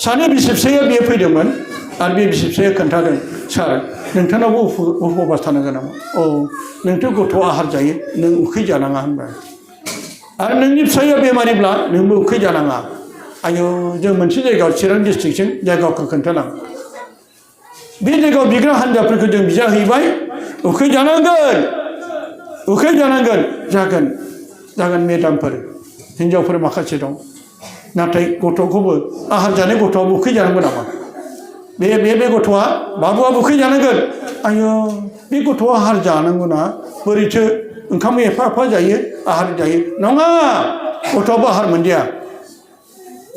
सानै बिसिबसाया बियो फैदोंमोन आरो बे बिसिबसाया खोन्थादों सार नोंथांनावबो उपबास थानांगोन नामा औ नोंथ' गथ' आहार जायो नों उखै जानाङा होनबाय आरो नोंनि फिसाया बेमारिब्ला नोंबो उखै जानाङा आयौ जों मोनसे जायगायाव चिरां डिस्ट्रिक्टसिम जायगाखौ खोन्थालां बे जायगायाव बिग्रा हान्जाफोरखौ जों बिजाहैबाय उखै जानांगोन जागोन मेडामफोर हिन्जावफोर माखासे दं नाथाय गथ'खौबो आहार जानाय गथ'आबो उखै जानांगौ नामा बे गथ'आ बाबुआबो उखै जानांगोन आयौ बे गथ'आ आहार जानांगौना बोरैथो ओंखाम एफा जायो आहार जायो नङा गथ'आबो आहार मोनजाया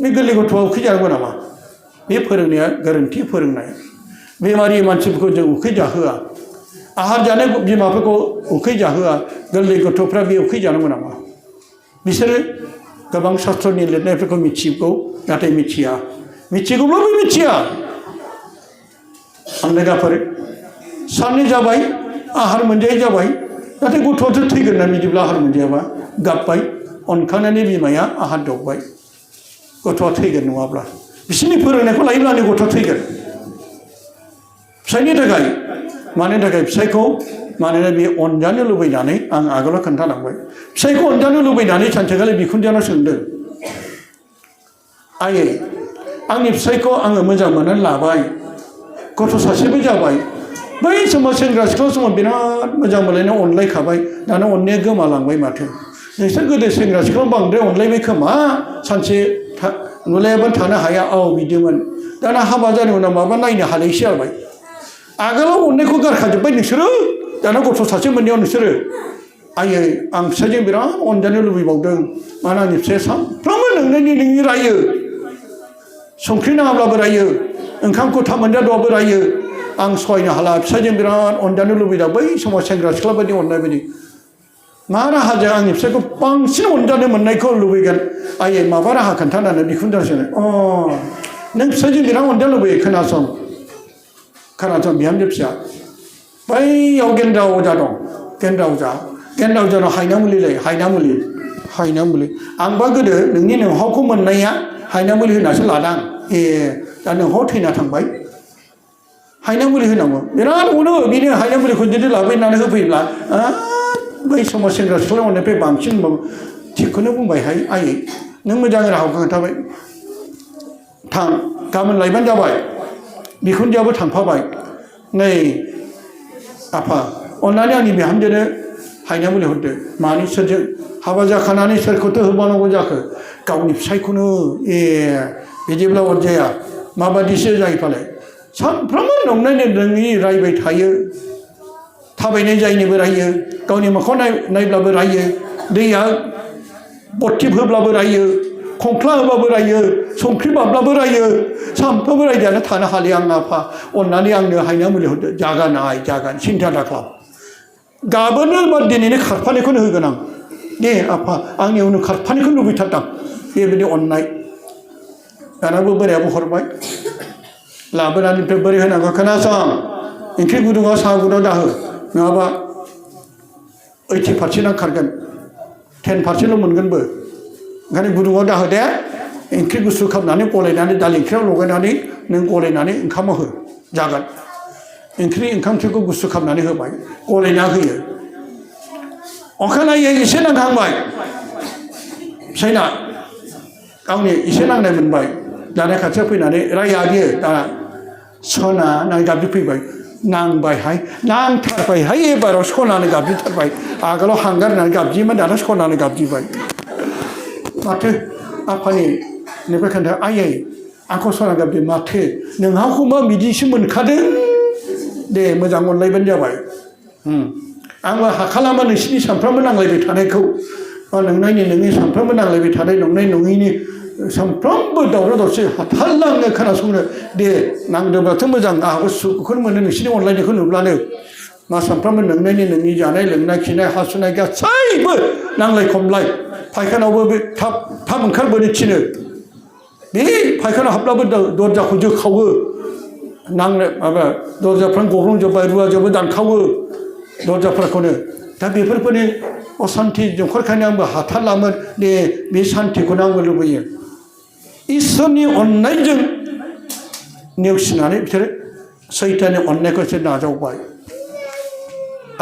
बे गोरलै गथ'आ उखै जानांगौ नामा बे फोरोंनाया गोरोन्थि फोरोंनाय बेमारि मानसिफोरखौ जों उखै जाहोआ आहार जानाय बिमाफोरखौ उखै जाहोआ गोरलै गथ'फ्रा बे उखै जानांगौ नामा बिसोरो गोबां शास्त्रनि लिरनायफोरखौ मिथिगौ नाथाय मिथिगौब्लाबो मिथिया आन्दायगाफोर साननै जाबाय आहार मोनजायै जाबाय नाथाय गथ'आथ' थैगोन ना बिदिब्ला आहार मोनजायाबा गाबबाय अनखांनानै बिमाया आहार दौबाय गथ'आ थैगोन नङाब्ला बिसोरनि फोरोंनायखौ लायोब्लानो गथ'आ थैगोन फिसायनि थाखाय मानि थाखाय फिसायखौ मानोना बे अनजानो लुबैनानै आं आगोलाव खोन्थालांबाय फिसायखौ अनजानो लुबैनानै सानसेखालि बिखुनजोनाव सोंदों आयै आंनि फिसायखौ आङो मोजां मोननानै लाबाय गथ' सासेबो जाबाय बै समाव सेंग्रा सिख्ला समाव बिराद मोजां मोनलायनाय अनलायखाबाय दाना अननाया गोमालांबाय माथो नोंसोर गोदो सेंग्रा सिख्ला बांद्राय अनलायबाय खोमा सानसे नुलायाबो थानो हाया औ बिदिमोन दाना हाबा जानाय उनाव माबा नायनो हालायसै जाबाय आगोलाव अननायखौ गारखाजोब्बाय नोंसोरो दाना गथ' सासे मोननायाव नोंसोरो आयै आं फिसायजों बिराद अनजानो लुबैबावदों मानो आंनि फिसाया सानफ्रामबो नोंनि रायो संख्रि नाङाब्लाबो रायो ओंखामखौ थाब मोनजाद'आबो रायो आं सहायनो हाला फिसायजों बिराद अनजानो लुबैदों बै समाव सेंग्रा सिख्ला बायदि अननाय बायदि मा राहाजों आंनि फिसायखौ बांसिन अनजानो मोननायखौ लुबैगोन आयै माबा राहा खोन्थानानै बिखुनजोसो नों फिसायजों बिराद अनजानो लुबैयो खोनासं बिहामजो फिसा बैयाव गेन्द्रा अजा दं गेन्द्रा अजानाव हायना मुलि लायो हायना मुलि आंबा गोदो नोंनि नोंहावखौ मोननाया हायना मुलि होनासो लादां दा नोंहाव थैना थांबाय हायना मुलि होनांगौ बिराद अनो बेनो हायना मुलिखौ जुदि लाबोनानै होफैब्ला बै समाव सेंग्रा सिख्ला अननायनिफ्राय बांसिन थिगखौनो बुंबायहाय आयै नों मोजां राहाखौ खोन्थाबाय थां गाबोन लायबानो जाबाय बिखुनजोआबो थांफाबाय नै आफा अननानै आंनि बिहामजोनो हायना मुलि हरदो मानि सोरजों हाबा जाखानानै सोरखौथो होबावनांगौ जाखो गावनि फिसायखौनो बिदिब्ला अरजाया माबादिसो जायो फालाय सानफ्रोमबो नङि रायबाय थायो थाबायनाय जायिनिबो रायो गावनि मोखां नायब्लाबो रायो दैया बरथिब होब्लाबो रायो खंख्ला होबाबो रायो संख्रि बाबब्लाबो रायो सानफ्रोमबो रायजानो थानो हालिया आं आफा अननानै आंनो हायना मुलि हरदो जागोन सिन्था दाखालाम गाबोनो बा दिनैनो खारफानायखौनो होगोन आं दे आफा आंनि उनाव खारफानायखौ लुबैथारदां बेबायदि अननाय दानाबो बोरायाबो हरबाय लाबोनानै बोरै होनांगौ खोनासं ओंख्रि गुदुङाव साहा गुदुङाव दाहो नङाबा 80% आं खारगोन 10%ल' मोनगोनबो ओंखायनो गुदुङाव दाहो दे ओंख्रि गुसु खालामनानै गलायनानै दालि ओंख्रियाव लगायनानै नों गलायनानै ओंखामाव हो जागोन ओंखामखौ गुसु खालामनानै होबाय गलायना होयो अखानायै एसे नांखांबाय फिसायना गावनि एसे नांनाय मोनबाय दाना खाथियाव फैनानै राया बियो दाना सना होननानै गाबज्रिफैबाय नांबायहाय नांथारबायहाय एबाराव सनानो गाबज्रिथारबाय आगोलाव हांगार होननानै गाबज्रियोमोन दाना सनानो गाबज्रिबाय माथो आफानिफ्राय खोन्था आयै आंखौ सना गाबज्रि माथो नोंहाखौबा बिदिसो मोनखादों दे मोजां अनलायबानो जाबाय आंबो हाखालामा नोंसिनि सानफ्रामबो नांलायबाय थानायखौ नोंनि सानफ्रामबो नांलायबाय थानाय नंनाय नङैनि सानफ्रामबो दावराव दावसि हाथारला आङो खोनासंनो दे नांदोंब्लाथ' मोजां आंहाबो सुखौनो मोनो नोंसिनि अनलायनायखौ नुब्लानो मा सानफ्रामबो नोंनि जानाय लोंनाय खिनाय हासुनाय गासैबो नांलाय खमलाय फायखानावबो बे थाब ओंखारबोनो थिनो बे फायखानाव हाबब्लाबो दरजाखौ जोखावो दरजाफ्रानो गब्लंजोब्बाय रुवाजोंबो दानखावो दरजाफोरखौनो दा बेफोरखौनो असान्थि जोंखरखायनो आंबो हाथारलामोन दे बे सान्थिखौनो आंबो लुबैयो इसोरनि अननायजों नेवसिनानै बिसोरो सैताननि अननायखौ एसे नाजावबाय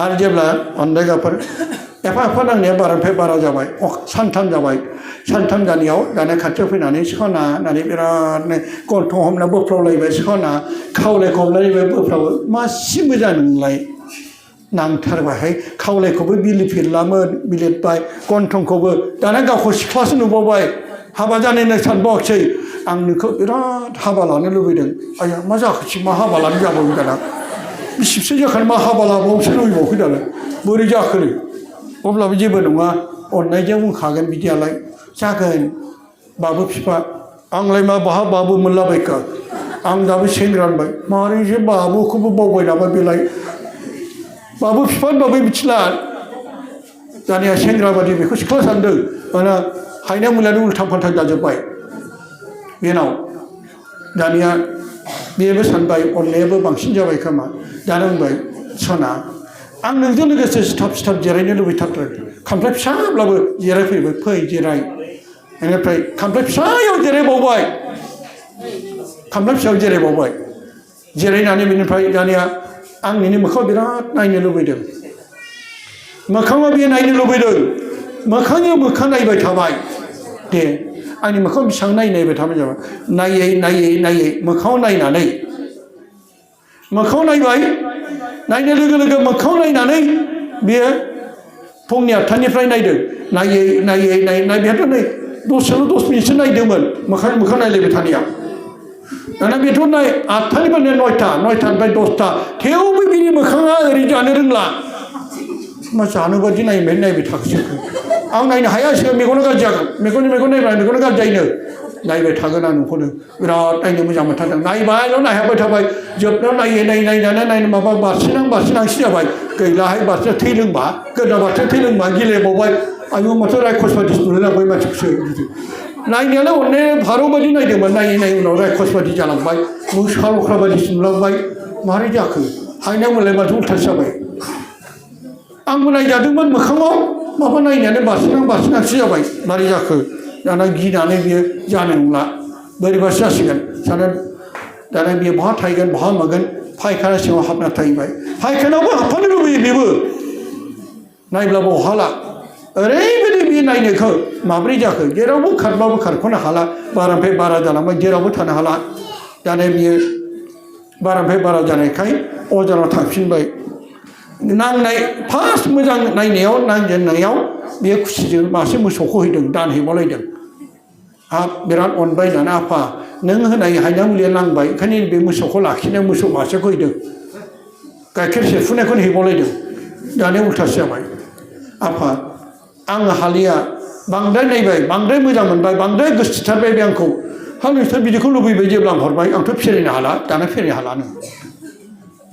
आरो जेब्ला अननायगाफोर एफा एफा नांनाया बारानिफ्राय बारा जाबाय सानथाम जाबाय सानथाम जानायाव दाना खाथियाव फैनानै सिखावना होननानै बिरादनो गन्थं हमना बोफ्रावलायबाय सिखावना खावलाय खबलायबाय बोफ्रावो मासि मोजां नोंलाय नांथारबायहाय खावलायखौबो बिलिफिरलामोन बिलिरबाय गन्थंखौबो दाना गावखौ सिख्लासो नुबावबाय हाबा जानायनो सानबावाखिसै आं नोंखौ बिराद हाबा लानो लुबैदों आया मा जाखोसै मा हाबा लानो जाबावो दाना बिसिबसो जाखानो मा हाबा लाबावसो लुबैबावखै दालाय बोरै जाखोनो अब्लाबो जेबो नङा अननायजों बुंखागोन बिदियालाय जागोन बाबु बिफा आंलाय मा बाहा बाबु मोनलाबायखो आं दाबो सेंग्रा होनबाय मारैसो बाबुखौबो बावबाय नामा बेलाय बाबु बिफा होनबाबो मिथिला दानिया सेंग्रा बादि बेखौ सिख्ला सानदों मानोना हायना मुलायानो उल्थां फाल्थां जाजोब्बाय बेनाव दानिया बेबो सानबाय अननायाबो बांसिन जाबाय खोमा दाना बुंबाय सना आं नोंजों लोगोसे सिथाब सिथाब जिरायनो लुबैथारदों खामफ्लाय फिसाब्लाबो जिरायफैबाय फै जिराय बेनिफ्राय खामफ्लाय फिसायाव जिरायबावबाय खामफ्लाय फिसायाव जिरायबावबाय जिरायनानै बेनिफ्राय दानिया आं नोंनि मोखाङाव बिराद नायनो लुबैदों मोखाङाव बियो नायनो लुबैदों मोखांजों मोखां नायबाय थाबाय दे आंनि मोखाङाव बेसेबां नायबाय थाबाय जाबाय नायै नायै नायै मोखाङाव नायनानै मोखाङाव नायबाय नायनाय लोगो लोगो मोखाङाव नायनानै बियो फुंनि 8थानिफ्राय नायदों नायै नायै नायै नायबायाथ' नै दसेल' 10 मिनिटसो नायदोंमोन मोखां मोखां नायलायबाय थानाया दाना बेथ' 8थानिफ्राय 9थानिफ्राय 10ता थेवबो बिनि मोखाङा ओरै जानो रोंला मा जानो बादि नायबाय थाखोसै आं नायनो हाया सिगां मेगना गाज्रि जागोन मेगन नायब्ला मेगना गाज्रि जायोनो नायबाय थागोन आं नोंखौनो बिराद नायनो मोजां मोनथारदों नायबायल' नायहाबबाय थाबाय जोबनायाव नायनानै माबा बारसिनांसि जाबाय गैलाहाय बारसिना थै लोंबा गोदना बारसिना थै लोंबा गेलेबावबाय आयु माथो रायखस बादि नुलायलांबाय मानसिखौसो नायनायालाय अनेक फारौ बादि नायदोंमोन नायै उनाव रायखस बादि जालांबाय मोसा लख्रा बादि नुलांबाय मारै जाखो हायना मोनलाय माथो उल्थासो जाबाय आंबो नायजादोंमोन मोखाङाव माबा नायनायानो बारसिनांसि जाबाय मारै जाखो दाना गिनानै बियो जानाय नंला बोरैबासो जासिगोन सानो दाना बियो बहा थाहैगोन बहा मागोन फायखाना सिङाव हाबना थाहैबाय फायखानायावबो हाबफानो लुबैयो बेबो नायब्लाबो हाला ओरैबायदि बियो नायनोखौ माब्रै जाखो जेरावबो खारबाबो खारख'नो हाला बारानिफ्राय बारा जालांबाय जेरावबो थानो हाला दाना बियो बारानिफ्राय बारा जानायखाय अजानाव थांफिनबाय नांनाय फार्स्ट मोजां नायनायाव नांजेननायाव बेयो खुसिजों मासे मोसौखौ हैदों दानहैबावलायदों हाब बिराद अनबाय होननानै आफा नों होनाय हायना मुलिया नांबाय ओंखायनो बे मोसौखौ लाखिनो मोसौ मासेखौ हैदों गाइखेर सेरफुनायखौनो हैबावलायदों दानिया उल्थासो जाबाय आफा आङो हालिया बांद्राय नायबाय बांद्राय मोजां मोनबाय बांद्राय गोसोथारबाय बे आंखौ हा नोंसोर बिदिखौ लुबैबाय जेब्ला आं हरबाय आंथ' फेरायनो हाला दाना फेरायनो हालानो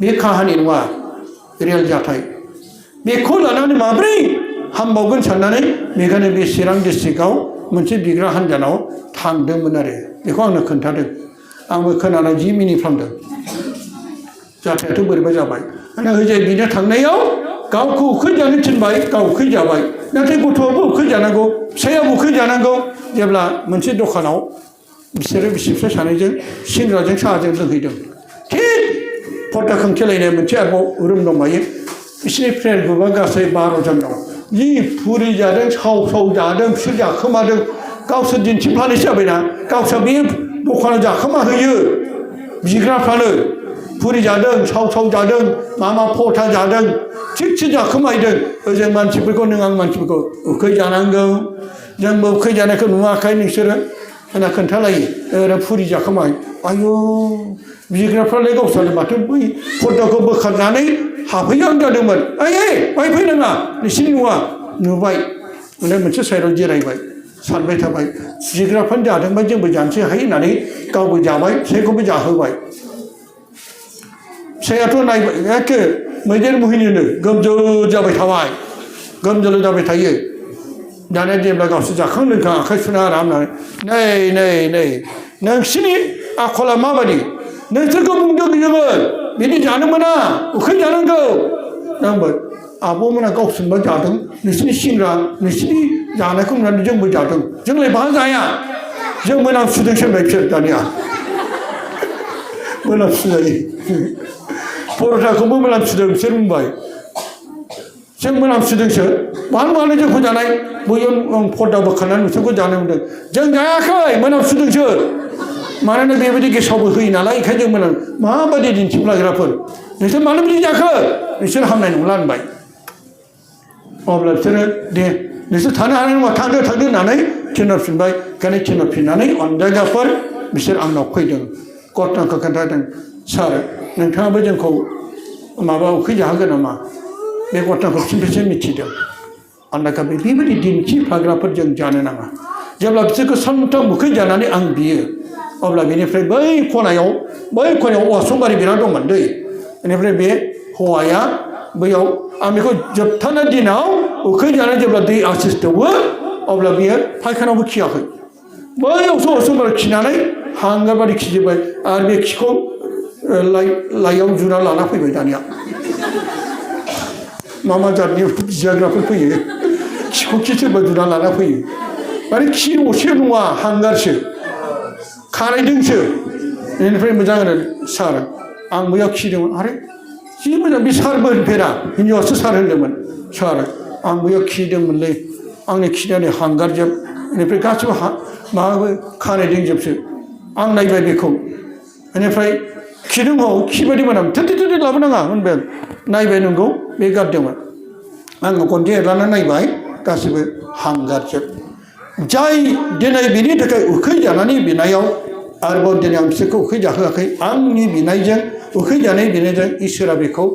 बे काहानि नङा रियेल जाथाय बेखौ लानानै माब्रै हामबावगोन साननानै बेखायनो बे चिरां डिस्ट्रिक्टआव मोनसे बिग्रा हान्जानाव थांदोंमोन आरो बेखौ आंनो खोन्थादों आंबो खोनानानै जि मिनिफ्लांदों जाथायाथ' बोरैबा जाबाय ओजों बिनो थांनायाव गावखौ उखैजानो थिनबाय गाव उखैजाबाय नाथाय गथ'आबो उखैजानांगौ फिसायाबो उखैजानांगौ जेब्ला मोनसे दखानाव बिसोरो बिसि सानैजों सिंग्राजों साहाजों लोंहैदों थिग पर्दा खोंथेलायनाय मोनसे आरोबाव रुम दंबायो बिसोरनि फ्रेन्ड ग्रुपआ गासै 12 जन दं जि फुरि जादों साव जादों बिसोर जाखोमादों गावसोर दिन्थिफ्लानायसो जाबायना गावसोर बे दखानाव जाखोमा होयो बिग्राफ्रानो फुरि जादों साव जादों मा फथा जादों थिगसे जाखोमायदों ओजों मानसिफोरखौ नों आं मानसिफोरखौ उखैजानांगौ जोंबो उखैजानायखौ नुवाखै नोंसोरो होनना खोन्थालायो ओरै फुरि जाखोमाय आयु बिग्राफ्रालाय गावसोरनो माथो बै पर्दाखौ बोखारनानै हाबहैहां जादोंमोन ओइ बाय फैनाङा नोंसिनि नङा नुबाय माने मोनसे साइडआव जिरायबाय सानबाय थाबाय बिग्राफ्रानो जादोंबा जोंबो जानोसै हाय होननानै गावबो जाबाय फिसायखौबो जाहोबाय फिसायाथ' नायबाय एखे मैदेर मुहिनिनो गोमजोर जाबाय थायो दानिया जेब्ला गावसोर जाखां लोंखां आखाइ सुना आराम होननानै नै नोंसिनि आखला माबायदि नोंसोरखौ बुंदों जोङो बिदि जानो मोना उखै जानांगौ आंबो आब'मोना गावसोरबा जादों नोंसिनि सिंग्रा नोंसिनि जानायखौ नुनानै जोंबो जादों जोंलाय बाहा जाया जों मोनामसुदोंसो होनबाय बिसोर दानिया मोनामसुनाय पर'थाखौबो मोनामसुदों बिसोर बुंबाय जों मोनामसुदोंसो मानो जोंखौ जानाय बैयाव पर्दा बोखारनानै बिसोरखौ जानो मोनदों जों जायाखै मोनामसुदोंसो मानोना बेबायदि गेसावबो होयो नालाय ओंखायनो जों माबायदि दिन्थिफ्लाग्राफोर नोंसोर मानो बिदि जाखो नोंसोर हामनाय नंला होनबाय अब्ला बिसोरो दे नोंसोर थानो हानाय नङा थांदो होननानै थिनहरफिनबाय ओंखायनो थिनहरफिननानै अनजायगाफोर बिसोर आंनाव फैदों घटनाखौ खोन्थादों सार नोंथाङाबो जोंखौ माबा उखै जाहोगोन नामा बे घटनाखौ बिसोर मिथिदों अनजायगा बेबायदि दिन्थिफ्लाग्राफोर जों जानो नाङा जेब्ला बिसोरखौ सानथाम उखै जानानै आं बियो अब्ला बेनिफ्राय बै खनायाव औवासुंबारि बिराद दंमोन दै बेनिफ्राय बे हौवाया बैयाव आं बेखौ जोबथारनाय दिनाव उखै जानाय जेब्ला दै आसिस दौवो अब्ला बियो फायखानावबो खियाखै बैयावसो औवासुंबारि खिनानै हांगार बादि खिजोब्बाय आरो बे खिखौ लाइयाव जुना लाना फैबाय दानिया मा जातनि बिजाग्राफोर फैयो खिखौ सोरबा जुना लाना फैयो माने खि असे नङा हांगारसो खारायदोंसो बेनिफ्राय मोजां होनो सार आं बैयाव खिदोंमोन आरो जि मोजां बे सारबो होनफेरा हिन्जावासो सार होनदोंमोन सार आं बैयाव खिदोंमोनलै आंनि खिनानै हांगारजोब बेनिफ्राय गासिबो माबाबो खारायदोंजोबसो आं नायबाय बेखौ बेनिफ्राय खिदों खिबायदि मोनाम थोरथि लाबोनाङा होनबाय नायबाय नंगौ बे गारदोंमोन आङो गन्थि एरलाना नायबाय गासिबो हांगारजोब जाय दिनै बिनि थाखाय उखै जानानै बिनायाव आरोबाव दिनै आं बिसोरखौ उखै जाहोआखै आंनि बिनायजों उखै जानाय बिनायजों इसोरा बेखौ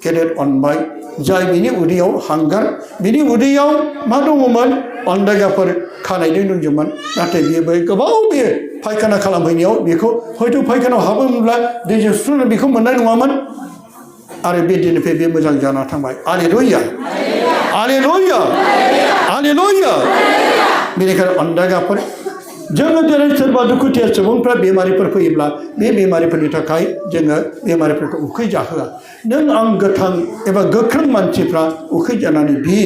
गेदेर अनबाय जाय बिनि उदैयाव हांगार बिनि उदैयाव मा दङमोन अनदायगाफोर खानायदों दंजोबमोन नाथाय बियो बै गोबाव बेयो फायखाना खालामहैनायाव बेखौ हयथ' फायखानायाव हाबोमोनब्ला दैजों सुस्र'नानै बेखौ मोननाय नङामोन आरो बे दिननिफ्राय बे मोजां जाना थांबाय आलेलुया आलेलुया आलेलुया बेनिखायनो अनदायगाफोर जोङो दिनै सोरबा दुखुथिया सुबुंफ्रा बेमारिफोर फैयोब्ला बे बेमारिफोरनि थाखाय जोङो बेमारिफोरखौ उखै जाहोआ नों आं गोथां एबा गोख्रों मानसिफ्रा उखै जानानै बि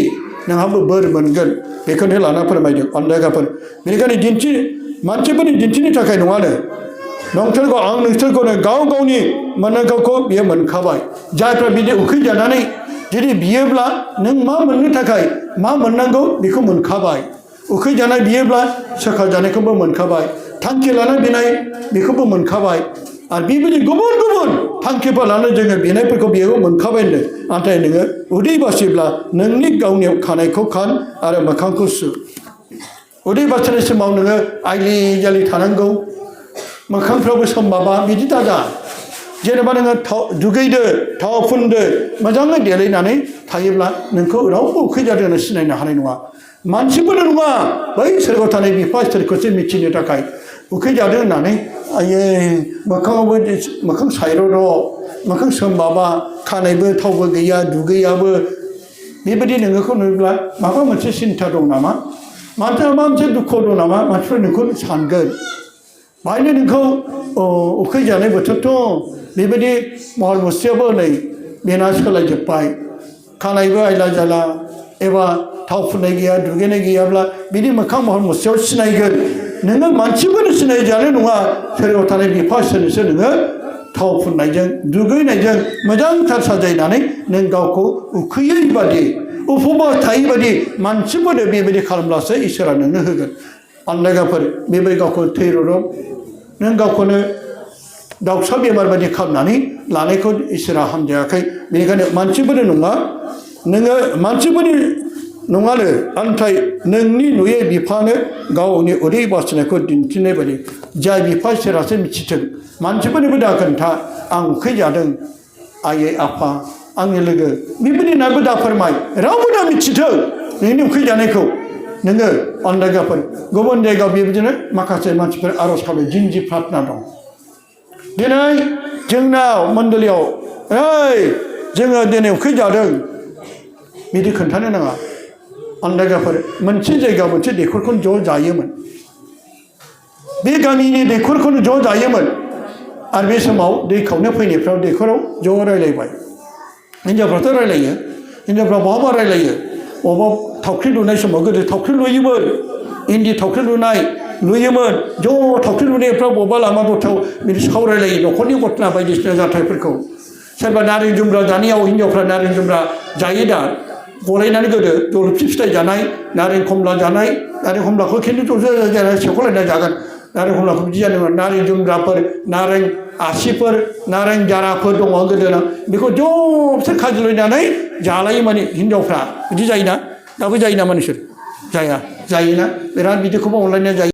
नोंहाबो बोर मोनगोन बेखौनो लाना फोरमायदों अनदायगाफोर बेनिखायनो मानसिफोरनि दिन्थिनो थाखाय नङानो नोंसोरखौ आं नोंसोरखौनो गाव गावनि मोननांगौखौ बियो मोनखाबाय जायफ्रा बिदि उखै जानानै जुदि बियोब्ला नों मा मोननो थाखाय मा मोननांगौ बेखौ मोनखाबाय उखै जानाय बियोब्ला सोखा जानायखौबो मोनखाबाय थांखि लाना बिनाय बेखौबो मोनखाबाय आरो बेबायदि गुबुन गुबुन थांखिफोर लानानै जोङो बिनायफोरखौ बेयाव मोनखाबाय होनदों नाथाय नोङो उदै बासिब्ला नोंनि गावनियाव खानायखौ खान आरो मोखांखौ सु उदै बासिनाय समाव नोङो आइलि जालि थानांगौ मोखांफ्रावबो सोमबाबा बिदि दाजा जेनेबा नोङो दुगैदो थाव फुनदो मोजाङै देलायनानै थायोब्ला नोंखौ रावबो उखै जादों होनना सिनायनो हानाय नङा मानसिफोरनो नङा बै सोरगोआव थानाय बिफा इसोरखौसो मिथिनो थाखाय उखै जादों होननानै आयै मोखाङावबो मोखां सायर' मोखां सोमबाबा खानायबो थावबो गैया दुगैयाबो बेबायदि नोङोखौ नुयोब्ला माबा मोनसे सिन्था दं नामा माबा मोनसे दुखु दं नामा मानसिफ्रा नोंखौ सानगोन बाहायनो नोंखौ उखै जानाय बोथोरथ' बेबायदि महर मुस्रियाबो नै बेना सोलायजोब्बाय खानायबो आयला जाला एबा थाव फुननाय गैया दुगैनाय गैयाब्ला बिनि मोखां महर मुस्रियाव सिनायगोन नोङो मानसिफोरनो सिनायजानाय नङा सोरगोआव थानाय बिफा इसोरनोसो नोङो थाव फुननायजों दुगैनायजों मोजांथार साजायनानै नों गावखौ उखैयै बादि उपबास थायै बादि मानसिफोरनो बेबायदि खालामब्लासो इसोरा नोंनो होगोन अनदायगाफोर बेबायदि गावखौ थैर'रब नों गावखौनो दाउसा बेमार बायदि खालामनानै लानायखौ इसोरा हामजायाखै बेनिखायनो मानसिफोरनो नङा नोङो मानसिफोरनि नङानो नाथाय नोंनि नुयै बिफानो गावनि उदै बासिनायखौ दिन्थिनाय बायदि जाय बिफा इसोरासो मिथिथों मानसिफोरनोबो दा खोन्था आं उखै जादों आयै आफा आंनि लोगो बेबायदि होननानैबो दा फोरमाय रावबो दा मिथिथों नोंनि उखै जानायखौ नोङो अनदायगाफोर गुबुन जायगायाव बेबायदिनो माखासे मानसिफोर आर'ज खालामो जिन्जि प्रार्थना दं दिनै जोंनाव मण्डलियाव ओइ जोङो दिनै उखै जादों बिदि खोन्थानो नाङा अनदायगाफोर मोनसे जायगायाव मोनसे दैखरखौनो ज' जायोमोन बे गामिनि दैखरखौनो ज' जायोमोन आरो बे समाव दै खावनो फैनायफ्राव दैखराव ज' रायलायबाय हिन्जावफ्राथ' रायलायो हिन्जावफ्रा बहाबा रायलायो बहाबा थावख्रि लुनाय समाव गोदो थावख्रि लुयोमोन इन्दि थावख्रि लुनाय नुयोमोन ज' थावख्रि लुनायफ्राव बबेबा लामा दथायाव बिदि सावरायलायो न'खरनि घटना बायदिसिना जाथायफोरखौ सोरबा नारें जुम्ब्रा जानायाव हिनजावफ्रा नारें जुम्ब्रा जायो दा गलायनानै गोदो जलफि फिथाइ जानाय नारें खमला जानाय नारें खमलाखौ खिन्थु ज' सेख'लायना जागोन नारें खमलाखौ बिदि जादोंमोन नारें जुम्ब्राफोर नारें आसिफोर नारें जाराफोर दङ गोदोना बेखौ ज' बिसोर खाज्लायनानै जालायो माने हिनजावफ्रा बिदि जायोना दाबो जायो नामा नोंसोर जाया जायोना बिराद बिदिखौबो अनलायना जायो